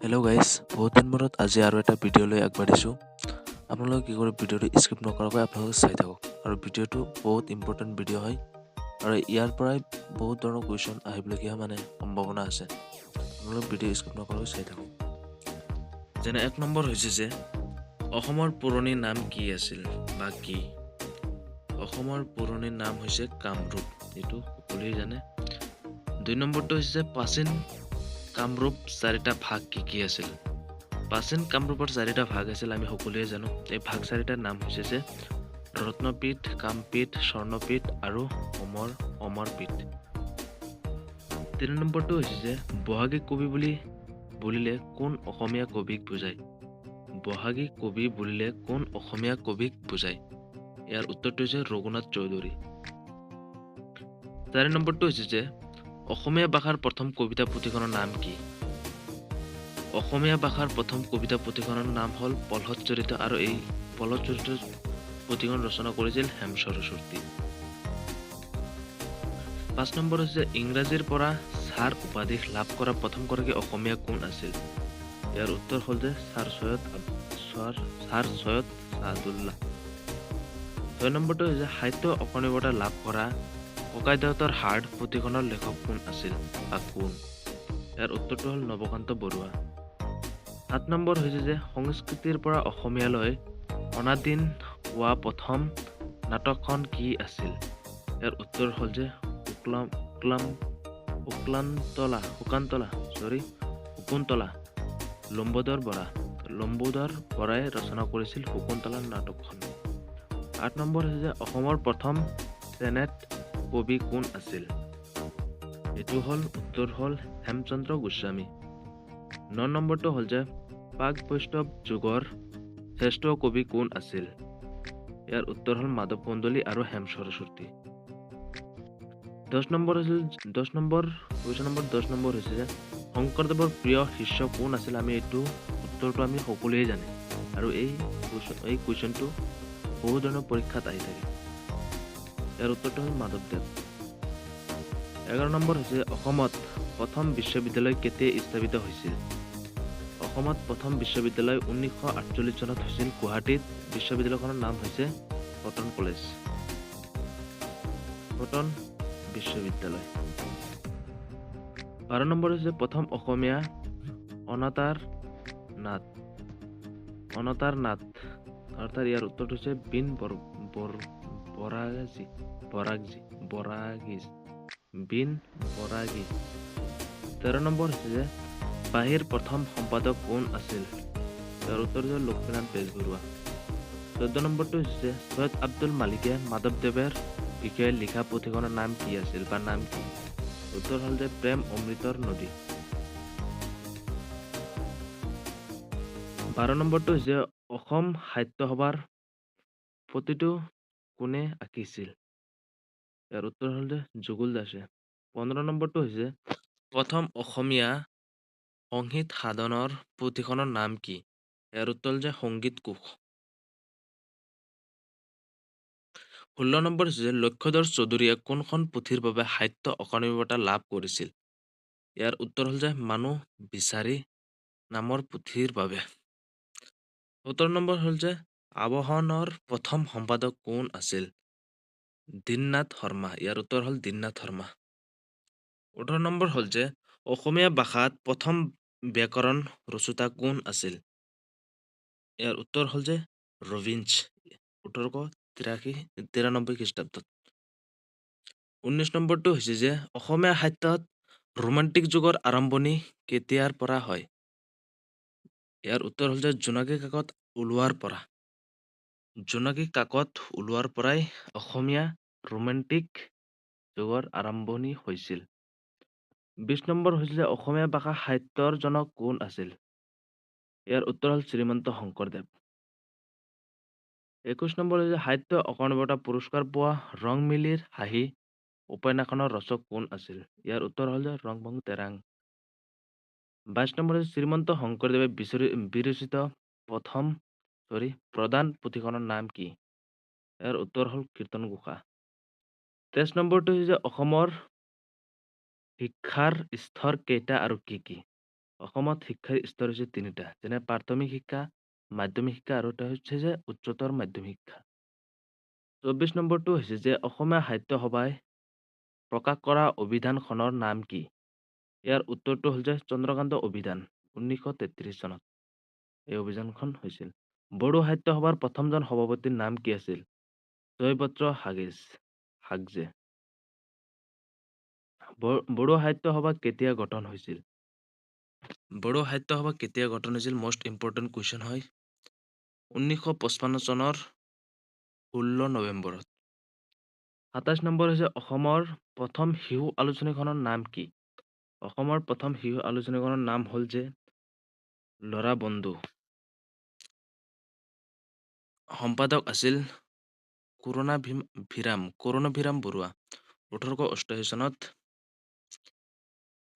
Hello' guys, বহুত দিন মূৰত আজি আৰু এটা ভিডিঅ' লৈ আগবাঢ়িছোঁ। আপোনালোকে কি কৰে, ভিডিঅ'টো স্কিপ নকৰাকৈ আপোনালোকে চাই থাকক। আৰু ভিডিঅ'টো বহুত ইম্পৰ্টেণ্ট ভিডিঅ' হয় আৰু ইয়াৰ পৰাই বহুত ধৰণৰ কুৱেশ্যন আহিবলগীয়া মানে সম্ভাৱনা আছে। আপোনালোকে ভিডিঅ' স্কিপ নকৰাকৈ চাই থাকক। যেনে 1 নম্বৰ হৈছে যে অসমৰ পুৰণি নাম কি আছিল বা কি? অসমৰ পুৰণি নাম হৈছে কামৰূপ, এইটো সকলোৱে জানে। 2 নম্বৰটো হৈছে প্ৰাচীন কামৰূপ চাৰিটা ভাগ কি কি আছিল? প্ৰাচীন কামৰূপৰ চাৰিটা ভাগ আছিল, আমি সকলোৱে জানো। এই ভাগ চাৰিটাৰ নাম হৈছে যে ৰত্নপীঠ, কামপীঠ, স্বৰ্ণপীঠ আৰু অমৰপীঠ। 3 নম্বৰটো হৈছে যে বহাগী কবি বুলিলে কোন অসমীয়া কবিক বুজায়? বহাগী কবি বুলিলে কোন অসমীয়া কবিক বুজায়? ইয়াৰ উত্তৰটো হৈছে ৰঘুনাথ চৌধুৰী। 4 নম্বৰটো হৈছে যে অসমীয়া ভাষাৰ প্ৰথম কবিতা পুথিখনৰ নাম কি? অসমীয়া ভাষাৰ প্ৰথম কবিতা পুথিখনৰ নাম হ'ল প্ৰহ্লাদ চৰিত আৰু এই প্ৰহ্লাদ চৰিত পুথিখন ৰচনা কৰিছিল হেম সৰস্বতী। 5 নম্বৰ হৈছে ইংৰাজীৰ পৰা ছাৰ উপাধি লাভ কৰা প্ৰথমগৰাকী অসমীয়া কোন আছিল? ইয়াৰ উত্তৰ হ'ল যে ছাৰ চৈয়দ চাদুল্লাহ। 6 নম্বৰটো হৈছে সাহিত্য অকাডেমী বঁটা লাভ কৰা ককাইদেউতাৰ হাৰ্ড পুথিখনৰ লেখক কোন আছিল বা কোন? ইয়াৰ উত্তৰটো হ'ল নৱকান্ত বৰুৱা। 7 নম্বৰ হৈছে যে সংস্কৃতিৰ পৰা অসমীয়ালৈ অনাদিন হোৱা প্ৰথম নাটকখন কি আছিল? ইয়াৰ উত্তৰ হ'ল যে শকুন্তলা। লম্বোদৰ বৰাই ৰচনা কৰিছিল শকুন্তলা নাটকখন। 8 নম্বৰ হৈছে যে অসমৰ প্ৰথম চেনেট কবি কোন আছিল? এইটো হ'ল উত্তৰ হ'ল হেমচন্দ্ৰ গোস্বামী। 9 নম্বৰটো হ'ল যে প্ৰাক বৈষ্ণৱ যুগৰ শ্ৰেষ্ঠ কবি কোন আছিল? ইয়াৰ উত্তৰ হ'ল মাধৱ কন্দলী আৰু হেম সৰস্বতী। 10 নম্বৰ হৈছিল, 10 নম্বৰ, কুৱেশ্যন নম্বৰ 10 নম্বৰ হৈছে যে শংকৰদেৱৰ প্ৰিয় শিষ্য কোন আছিল? আমি এইটো উত্তৰটো আমি সকলোৱে জানে আৰু এই কুৱেশ্যনটো বহু ধৰণৰ পৰীক্ষাত আহি থাকে। ইয়াৰ উত্তৰটো হ'ল মাধৱদেৱ। 11 নম্বৰ হৈছে অসমত প্ৰথম বিশ্ববিদ্যালয় কেতিয়া স্থাপিত হৈছিল? অসমত প্ৰথম বিশ্ববিদ্যালয় 1948 চনত হৈছিল গুৱাহাটীত। বিশ্ববিদ্যালয়খনৰ নাম হৈছে কটন কলেজ, কটন বিশ্ববিদ্যালয়। 12 নম্বৰ হৈছে প্ৰথম অসমীয়া অনাতাঁৰ নাট, অনাতাঁৰ নাট অৰ্থাৎ ইয়াৰ উত্তৰটো হৈছে বিন বৰাগী, বৰাগী, বৰাগী, বিন বৰাগী। 13 নম্বৰ হৈছে যে বাঁহীৰ প্ৰথম সম্পাদক কোন আছিল? ইয়াৰ উত্তৰ হৈছে লক্ষ্মীনাথ বেজবৰুৱা। 14 নম্বৰটো হৈছে চৈয়দ আব্দুল মালিকে মাধৱদেৱৰ বিষয়ে লিখা পুথিখনৰ নাম কি আছিল বা নাম কি? উত্তৰ হ'ল যে প্ৰেম অমৃতৰ নদী। 12 নম্বৰটো হৈছে অসম সাহিত্য সভাৰ প্ৰতিটো কোনে আঁকিছিল? ইয়াৰ উত্তৰ হ'ল যে যুগল দাসে। 15 নম্বৰটো হৈছে প্ৰথম অসমীয়া সংগীত সাধনৰ পুথিখনৰ নাম কি? ইয়াৰ উত্তৰ হ'ল যে সংগীত কোষ। 16 নম্বৰ হৈছে লক্ষ্যধৰ চৌধুৰীয়ে কোনখন পুথিৰ বাবে সাহিত্য অকাডেমী বঁটা লাভ কৰিছিল? ইয়াৰ উত্তৰ হ'ল যে মানুহ বিচাৰি নামৰ পুথিৰ বাবে। 17 নম্বৰ হ'ল যে আৱাহনৰ প্ৰথম সম্পাদক কোন আছিল? দীননাথ শৰ্মা। ইয়াৰ উত্তৰ হ'ল দীননাথ শৰ্মা। 18 নম্বৰ হ'ল যে অসমীয়া ভাষাত প্ৰথম ব্যাকৰণ ৰচোতা কোন আছিল? ইয়াৰ উত্তৰ হ'ল যে ৰবীন্স, 1893 খ্ৰীষ্টাব্দত। 19 নম্বৰটো হৈছে যে অসমীয়া সাহিত্যত ৰোমান্টিক যুগৰ আৰম্ভণি কেতিয়াৰ পৰা হয়? ইয়াৰ উত্তৰ হ'ল যে জোনাকী কাকত ওলোৱাৰ পৰা। জোনাকী কাকত ওলোৱাৰ পৰাই অসমীয়া ৰোমান্টিক যুগৰ আৰম্ভণি হৈছিল। 20 নম্বৰ হৈছে যে অসমীয়া ভাষা সাহিত্যৰ জনক কোন আছিল? ইয়াৰ উত্তৰ হ'ল শ্ৰীমন্ত শংকৰদেৱ। 21 নম্বৰ হৈছে সাহিত্য অকাডেমী বঁটা পুৰস্কাৰ পোৱা ৰংমিলিৰ হাঁহি উপন্যাসখনৰ ৰচক কোন আছিল? ইয়াৰ উত্তৰ হ'ল যে ৰংবং তেৰাং। 22 নম্বৰ হৈছে শ্ৰীমন্ত শংকৰদেৱে বিৰচিত প্ৰধান পুথিখনৰ নাম কি? ইয়াৰ উত্তৰ হ'ল কীৰ্তন ঘোষা। 23 নম্বৰটো হৈছে অসমৰ শিক্ষাৰ স্তৰ কেইটা আৰু কি কি? অসমত শিক্ষাৰ স্তৰ হৈছে তিনিটা, যেনে প্ৰাথমিক শিক্ষা, মাধ্যমিক শিক্ষা আৰু এটা হৈছে যে উচ্চতৰ মাধ্যমিক শিক্ষা। 24 নম্বৰটো হৈছে যে অসমীয়া সাহিত্য সভাই প্ৰকাশ কৰা অভিধানখনৰ নাম কি? ইয়াৰ উত্তৰটো হ'ল যে চন্দ্ৰকান্ত অভিধান, 1933 চনত এই অভিধানখন হৈছিল। বড়ো সাহিত্য সভাৰ প্ৰথমজন সভাপতিৰ নাম কি আছিল? জয়পত্ৰ হাগজে। বড়ো সাহিত্য সভা কেতিয়া গঠন হৈছিল? বড়ো সাহিত্য সভা কেতিয়া গঠন হৈছিল? মষ্ট ইম্পৰ্টেণ্ট কুৱেশ্যন হয়। 1955 চনৰ 16 নৱেম্বৰত। 27 নম্বৰ হৈছে অসমৰ প্ৰথম শিশু আলোচনীখনৰ নাম কি? অসমৰ প্ৰথম শিশু আলোচনীখনৰ নাম হ'ল যে ল'ৰা বন্ধু। সম্পাদক আছিল কৰুণাভিৰাম বৰুৱা। 1888 চনত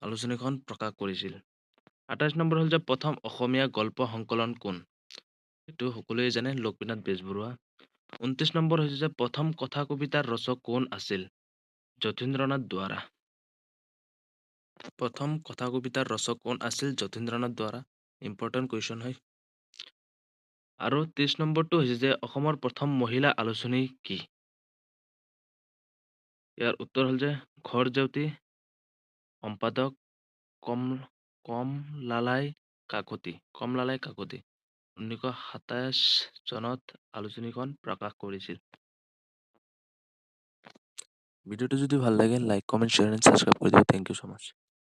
আলোচনীখন প্ৰকাশ কৰিছিল। 28 নম্বৰ হ'ল যে প্ৰথম অসমীয়া গল্প সংকলন কোন? এইটো সকলোৱে জানে, লক্ষ্মীনাথ বেজবৰুৱা। 29 নম্বৰ হৈছে যে প্ৰথম কথা কবিতাৰ ৰচক কোন আছিল? যতীন্দ্ৰনাথ দুৱাৰা। প্ৰথম কথা কবিতাৰ ৰচক কোন আছিল? যতীন্দ্ৰনাথ দুৱাৰা। ইম্পৰ্টেণ্ট কুৱেশ্যন হয়। আৰু 30 নম্বৰটো হৈছে যে অসমৰ প্ৰথম মহিলা আলোচনী কি? ইয়াৰ উত্তৰ হ'ল যে ঘৰ জেউতি, সম্পাদক কমলালাই কাকতি। কমলালাই কাকতি 1927 চনত আলোচনীখন প্ৰকাশ কৰিছিল। ভিডিঅ'টো যদি ভাল লাগে like, comment, share and subscribe কৰি দিব। Thank you so much.